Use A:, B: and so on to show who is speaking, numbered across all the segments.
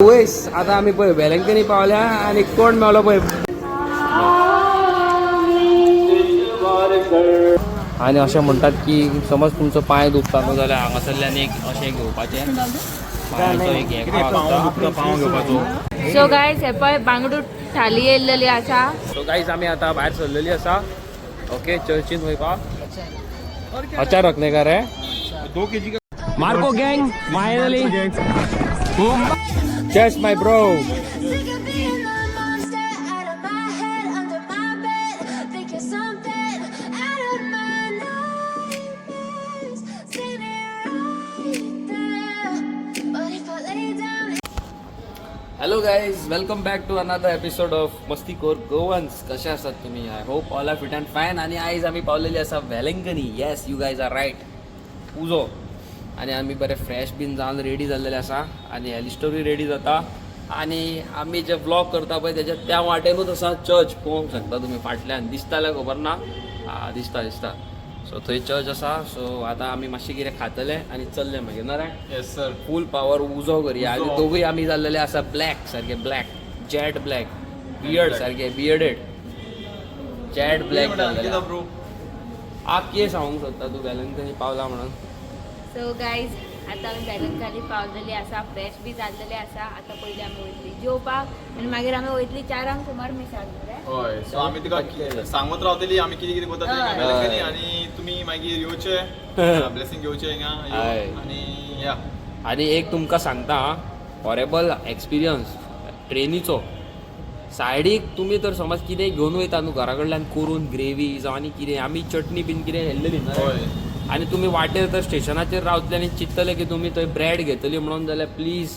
A: वयस आता आमी पळय वेलंकनी पावल्या आनी कोण मेवलो पळय. आनी अशें म्हणटात की समज तुमचो पांय दुखता न्हू जाल्यार हांगासरल्यान एक अशें घेवपाचें पांयाचो एक हें आसता.
B: पाव घेवपाचो.
C: सो गायज, हे पळय बांगडू थाली येयल्लेली आसा.
A: सो गायज, आमी आतां भायर सरलेली आसा, ओके, चर्चीन वयपाक. अचार रखने का रे.
B: 2 KG.
A: Marco gang, finally. Cheers, my bro.
D: Sick of being the monster out of my head, under my bed. Think you're something out of my nightmares. Seen it right there. But if I lay down.
A: Hello guys, welcome back to another episode of Mastkhor Goans. कशे आसात तुम्ही? I hope all are fit and fine. आणि आयज आमी पावलेली आसा Velankanni. Yes, you guys are right. उजो आनी आमी बरे फ्रेश बीन जावन रेडी जाल्लेले आसा आनी एलिस्टोरी रेडी जाता. आनी आमी जे व्लॉग करता पळय तेच्या त्या वाटेनूच आसा चर्च. पळोवंक शकता तुमी, फाटल्यान दिसतालें, खबर ना. आ, दिसता दिसता. सो थंय चर्च आसा. सो आतां आमी मातशें कितें खातले आनी चल्ले मागीर ना रे?
B: येस सर.
A: फूल पावर उजो करया. आनी
B: उजो.
A: दोगूय आमी जाल्लेले आसा ब्लॅक, सारके ब्लॅक, जेट ब्लॅक बियर्ड, सारके बियर्डेड जेट ब्लॅक जाल्लेले.
B: ब्रो.
A: आ, कितें सांगूंक सोदता तूं वेलंकनी पावला म्हणून?
C: सो गायज, आतां आमी वेलंकनी पावलेली आसा, फ्रेश बी जाल्लेले आसा. आतां पयलीं आमी वयतली जेवपाक आनी मागीर आमी वयतली 4 आंक सुमार मिसाक मरे.
B: हय, सो आमी तुका सांगत रावतली आमी कितें कितें करता तें वेलंकनी. आनी तुमी मागीर येवचे, ब्लेसिंग घेवचे हिंगा येवन आनी या.
A: आनी एक तुमकां सांगता, हॉरेबल एक्सपिरियन्स ट्रेनीचो. सायडीक तुमी तर समज कितें घेवन वयता न्हू घरा कडल्यान करून, ग्रेवी जावं आनी कितें, आमी चटणी बीन कितें व्हेल्लेली न्हू. आनी तुमी वाटेर तर स्टेशनाचेर रावतले आनी चिंततले की तुमी थंय ब्रेड घेतली म्हणून, जाल्यार प्लीज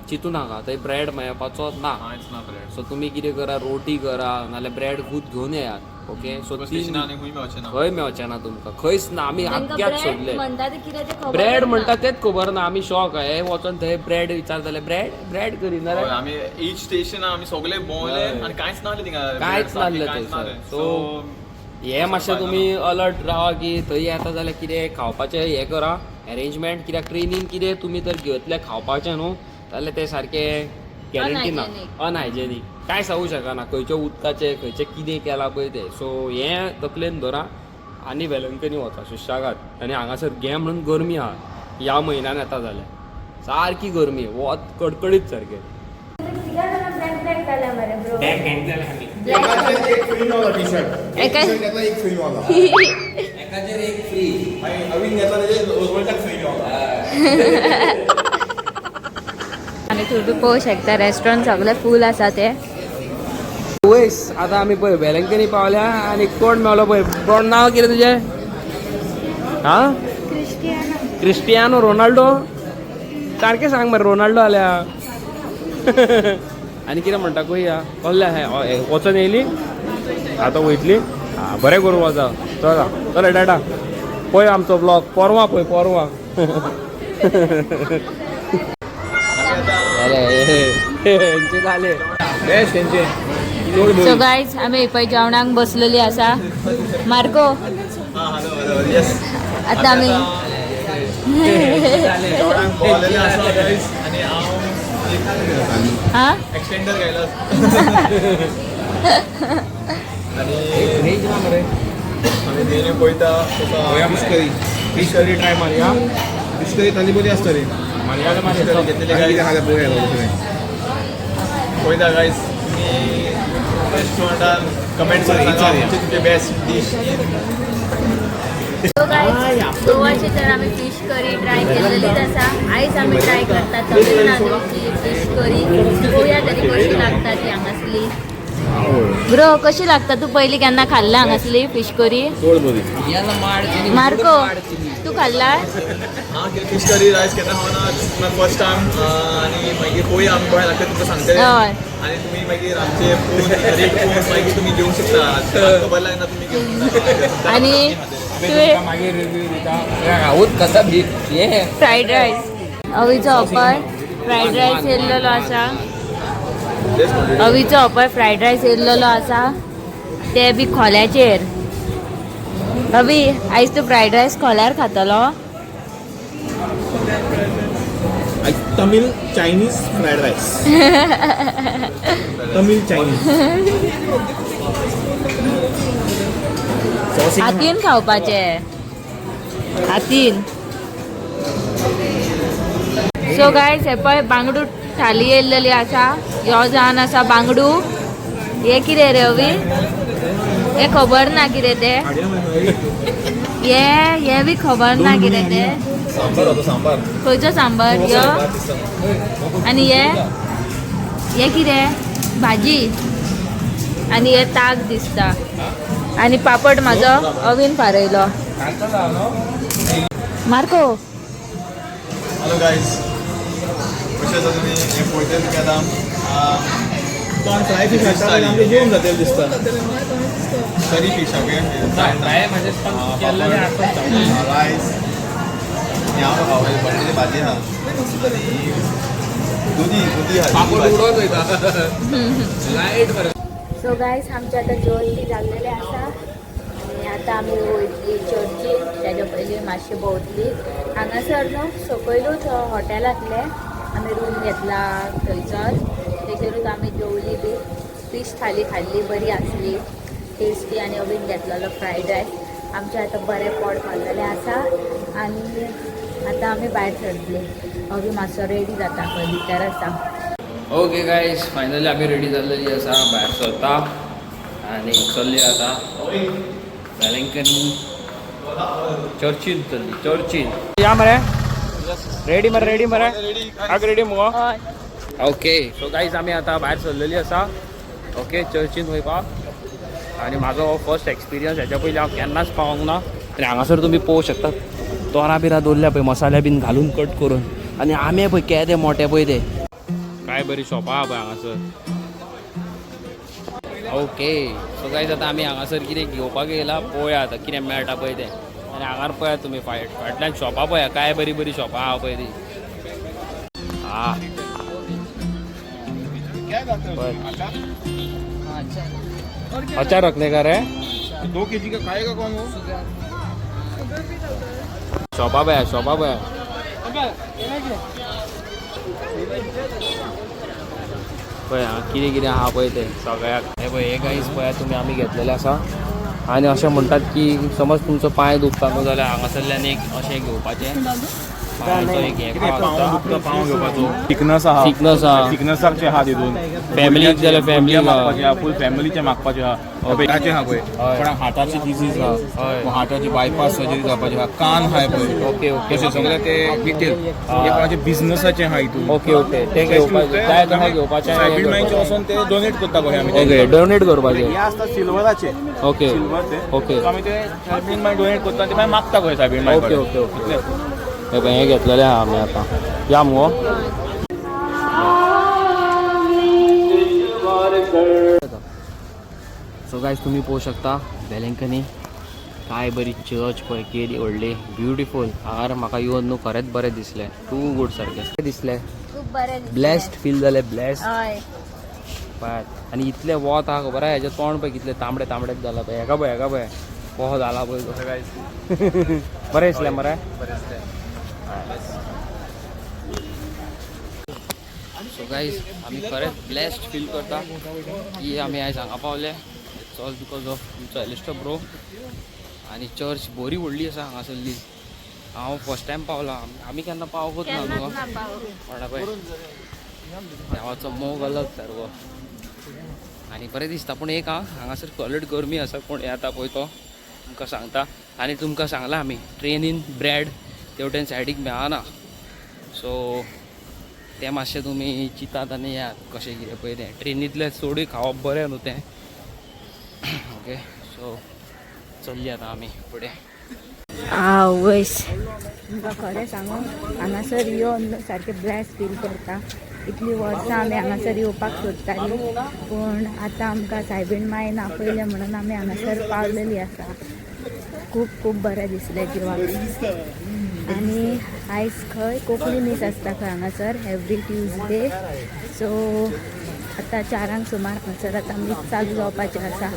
A: चिंतू नाका, थंय ब्रेड मेळपाचो ना.
B: कांयच ना ब्रेड.
A: सो तुमी कितें करा, रोटी करा नाल्यार ब्रेड खूद घेवन येयात, ओके? सो
B: स्टेशनार आनी खंय मेळचें ना.
A: खंय मेळचें ना तुमकां, खंयच ना. आमी
C: तांकां
A: आख्यात
C: ब्रेड
A: सोदले.
C: म्हणटा ते कितें तें खबर
A: ब्रेड
C: ना.
A: म्हणटा तेच खबर ना. आमी शॉक हे वचोन थंय ब्रेड विचारताले, ब्रेड ब्रेड करिना रे.
B: हय, आमी इच स्टेशन आमी सगळे भोंवले आनी कांयच नासलें थिंगा.
A: कांयच नासलें
B: कांयच
A: थंयसर.
B: नासलें.
A: सो
B: सो
A: हे मातशें तुमी अलर्ट रावा की थंय येता जाल्यार कितें खावपाचें हें करा एरेंजमेंट, कित्याक ट्रेनीन कितें तुमी तर घेतलें खावपाचें न्हू जाल्यार तें सारकें गॅरंटी ना.
C: Unhygienic.
A: Unhygienic, कांय सांगू शकना, खंयच्या उदकाचें खंयचें कितें केलां पळय तें. सो हें तकलेन धरा आनी वेलंकनी वचा सुशेगाद. आनी हांगासर घे म्हणून गरमी आहा, ह्या म्हयन्यान येता जाल्यार सारकी गरमी, वत कडकडीत सारकें.
C: तिगां जाणां ब्लॅक ब्लॅक जाल्या मरे ब्रो.
E: एकाचेर एक फ्री मेवला टी शर्ट.
C: एका-
E: घेतला एक फ्री मेवला.
A: एकाचेर एक फ्री.
E: मागीर नवीन घेतला तेजेर रोजवॉल्टाक फ्री मेवला.
C: आनी तुम्ही पळोवंक शकता, रेस्टॉरंट सगळे फूल आसा ते.
A: वयस आतां आमी पळय वेलंकनी पावल्या आनी कोण मेवलो पळय. कोण, नांव कितें तुजें? हा, क्रिस्टियानो रोनाल्डो. सारकें सांग मरे, रोनाल्डो आल्या. आनी कितें म्हणटा पळया, कसलें आहा? वचोन येयली, आतां वयतली. आं, बरें करून वचा. चला चला, टाटा. पळय आमचो ब्लॉग पोरवा, पळय पोरवा. हेंचे जाले.
B: बेस्ट तेंचे.
C: सो गायज, आमी पळय जेवणाक बसलेली आसा. मार्को.
B: हां, हॅलो हॅलो, येस.
C: आतां आमी
B: जेवणाक भोंवलेले आसा गायज आनी हांव
C: हा
B: एक्सटेंडर घायला आनी
A: रेंज ना मरे.
B: आमी मेन्यू पळयता तसो.
E: Fish curry.
A: Fish curry try मारया.
E: फिश करी ताली बरी आसता रे.
A: मारया.
E: फिश करी
B: घेतलेली.
E: आनी कितें
B: गायज.
E: आहा तें पळोवया दुसरें.
B: पळयता गायज, तुमी रेस्टॉरंटान कमेंट करून सांगा खंयची तुमची best dish in.
C: So guys, गोवाची तर आमी फिश करी ट्राय केलेलीच आसा. आयज आमी ट्राय करता तमिळनाडूची फिश करी. पळोवया तरी कशी लागता ती हांगासली. ब्रो, कशी लागता? तूं पयलीं केन्ना खाल्ला हांगासली फिश करी? मार्को, तूं खाल्ला?
B: हांव कितें फिश करी रायस केन्ना खावना, माय फर्स्ट टायम. आनी मागीर पळोवया आमी कशें लागता, तुमकां सांगतले. आनी तुमी मागीर आमचे फोन रेट पळोवन मागीर तुमी घेवंक शकता, खबर लागना, तुमी घेवंक शकता.
C: आनी तुवें
A: मागीर रिव्यू दिता. हांवूच कसा बी हे.
C: फ्रायड रायस, अवीचो अपर फ्रायड रायस येयल्लेलो आसा. अवीचो अपर फ्रायड रायस येयल्लेलो आसा, ते बी खोल्याचेर. अवी, आयज तूं फ्रायड रायस खोल्यार खातलो?
E: Tamil Chinese fried rice. Tamil Chinese.
C: हातीन खावपाचे, हातीन. सो गायज, हे पळय बांगडू थाली येयल्लेली आसा. ह्यो जावन आसा बांगडू. हे कितें रे अवी? हे खबर ना कितें तें. हे हे बी खबर ना कितें तें.
B: सांबार होतो, सांबार.
C: खंयचो सांबार ह्यो? आनी हे हे कितें भाजी आनी हे ताक दिसता आनी पापड म्हाजो अवीन फारयलो. मार्को.
B: हॅलो गायज, कशें आसा तुमी? हें पळयतले तुमी आतां.
E: तो फ्राय फिश आमचें जेवण जातलें दिसता.
B: करी फिश, ओके, रायस, हें हांव बटाट्याची भाजी आहा आनी दुदी दुदी आहा.
C: सो गायज, आमचें आतां जेवण बी जाल्लेलें आसा आनी आतां आमी वयतली चर्चीन. तेज्या पयलीं मातशी भोंवतली हांगासर न्हू. सकयलूच हॉटेलांतलें आमी रूम घेतला थंयसर, तेजेरूच आमी जेवली बी. फीश थाली खाल्ली, बरी आसली, टेस्टी. आनी अवीन घेतलेलो फ्रायड रायस. आमचें आतां बरें पोट भरलेलें आसा आनी आतां आमी भायर सरतली. अवी मातसो रेडी जाता, खंय भितर आसा.
A: ओके गायज, फायनली आमी रेडी जाल्लेली आसा, भायर सरता आनी चल्ली आतां वेलंकनी चर्चीन चल्ली, चर्चीन. या मरे, रेडी मरे, रेडी मरे, आग रेडी मुगो.
C: हय.
A: ओके, सो गायज, आमी आतां भायर सरलेली आसा, ओके, चर्चीन वयपाक. आनी म्हाजो हो फर्स्ट एक्सपिरियन्स. हेच्या पयलीं हांव केन्नाच पावोंक ना. आनी हांगासर तुमी पळोवंक शकता, तोरां बिरां दवरल्या पळय, मसाल्या बीन घालून कट करून. आनी आमे पळय केदे मोटे पळय ते. काय बरी शॉपां आहा पळय हांगासर. ओके, सो गायज, आतां आमी हांगासर कितें घेवपाक येयला, पळोवया आतां कितें मेळटा पळय तें. आनी हांगार पळया तुमी, फाटल्यान शॉपां पळया, काय बरी बरी शॉपां आहा पळय ती. हा, बरं. अचार रखने का रे?
E: 2 केजी का खाएगा कौन वो?
A: शॉपा पळया, शॉपा पळया. पळय हांगा कितें कितें आहा पळय तें सगळ्याक. हे पळय, हे गायज पळया तुमी, आमी घेतलेले आसा. आनी अशें म्हणटात की समज तुमचो पांय दुखता न्हू जाल्यार हांगासरल्यान एक अशें घेवपाचें, पांयाचो एक हें
E: पाव
A: दुखता.
E: पाव घेवपाचो, थिकनस आहा.
A: थिकनस आहा.
E: थिकनसाचे आहा तितून.
A: फॅमिलीक जाल्यार फॅमिलीक
E: भुरग्यांक मागपाचें आहा, फूल फॅमिलीचें मागपाचें आहा. पेटाचें आहा पळय. कोणाक हार्टाची डिजीज आहा, हार्टाची बायपास सर्जरी जावपाची आहा, कान आहाय पळय.
A: ओके ओके
E: तशें सगळें ते डिटेल हे कोणाचे बिझनसाचें आहा हितून.
A: ओके ओके ते घेवपाचें जाय तशें घेवपाचें.
E: सायबीण मांयचें वचोन ते डोनेट करता कशें आमी.
A: ओके, डोनेट करपाचें.
E: हे आसता सिल्वराचे.
A: ओके.
E: सिल्वर ते.
A: ओके.
E: सो आमी ते सायबीण माय डोनेट करता, ते मागीर मागता कशें सायबीण my.
A: Okay okay okay हे पळय, हें घेतलेलें आहा आमी आतां. या मुगो. सो गायज, तुमी पळोवंक शकता वेलंकनी काय बरी चर्च पळय, केदी व्हडली, ब्युटिफूल. हांगार म्हाका येवन न्हू खरेंच बरें दिसलें, टू गूड सारकें दिसलें.
C: खूब बरें दिसलें.
A: ब्लेस्ड फील जालें, ब्लेस्ड.
C: हय.
A: पळयात, आनी इतलें वत आहा खबर आहा. हेजें तोंड पळय कितलें तांबडें तांबडेंच जालां पळय. हेका पळय, हेका पळय, कसो जाला पळय तो. बरें दिसलें मरे.
B: बरें.
A: सो गायज, आमी खरेंच ब्लेस्ड फील करता की आमी आयज हांगा पावले. It's all because of आमचो एलिस्टर ब्रो. आनी चर्च बरी व्हडली आसा हांगासरली. हांव फर्स्ट टायम पावला, आमी केन्ना पावकूच ना न्हू.
C: केन्नाच ना पाव.
A: कोणा पळय, देवाचो मोग अलग सारको आनी बरें दिसता. पूण एक आं, हांगासर कॉलेट गरमी आसा. कोण येता पळय तो तुमकां सांगता. आनी तुमकां सांगलां, आमी ट्रेनीन ब्रेड तेवटेन सायडीक मेळना, सो तें मातशें तुमी चिंतात आनी येयात कशें कितें पळय तें. ट्रेनींतलें चडूय खावप बरें न्हू तें. ओके, सो चल्ली आतां आमी फुडें.
C: आवयस, तुमकां खरें सांगू, हांगासर येवन सारकें ब्लेस फील करता. इतलीं वर्सां आमी हांगासर येवपाक सोदतालीं, पूण आतां आमकां सायबीण मायन आपयलें म्हणून आमी हांगासर पावलेली आसा. खूब खूब बरें दिसलें जिवाक. आनी आयज खंय कोंकणी मीस आसता खंय हांगासर एवरी ट्युजडे. सो आतां 4 सुमार हांगासर आतां मीस चालू जावपाचें आसा.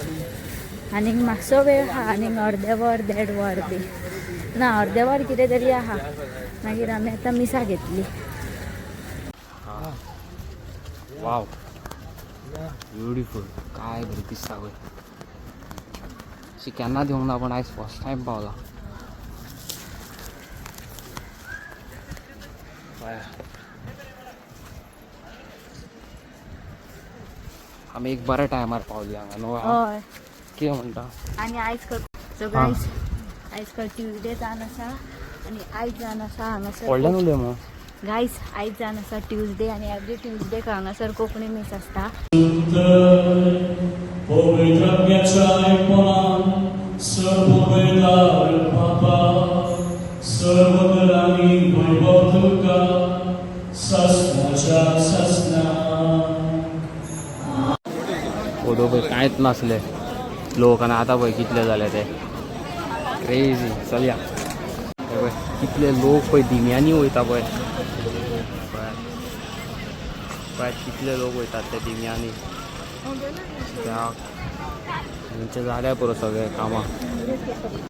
C: आनीक मातसो वेळ आहा, आनीक अर्दें वर, देड वर बी ना, अर्दें वर कितें तरी आहा. मागीर आमी आतां मिसाक येतली.
A: वाव, ब्युटिफूल. काय बरें दिसता पळय. अशी केन्ना दिवंक ना, पण आयज फर्स्ट टायम पावला. पळय. आमी एक बऱ्या टायमार पावली हांगा न्हू?
C: हय.
A: कितें म्हणटा?
C: आनी आयज कर. सो गायज, आयज कर ट्युजडे जावन आसा आनी आयज जावन आसा हांगासर.
A: व्हडल्यान उलय मग.
C: गायज, आयज जावन आसा ट्युजडे आनी एवरी ट्युजडे हांगासर कोंकणी मीस आसता.
F: सर्ववेदार बाबा, सर्वकलानी वैभव तुका ससनाच्या ससना.
A: ओदो पळय कांयच नासले लोक आनी आतां पळय कितले जाले ते. क्रेजी. चलया. हे पळय, कितले लोक पळय दिम्यांनी वयता पळय. पळय पळय, कितले लोक वयतात ते दिम्यांनी. त्या तेंचे जाल्या पुरो सगळे कामां.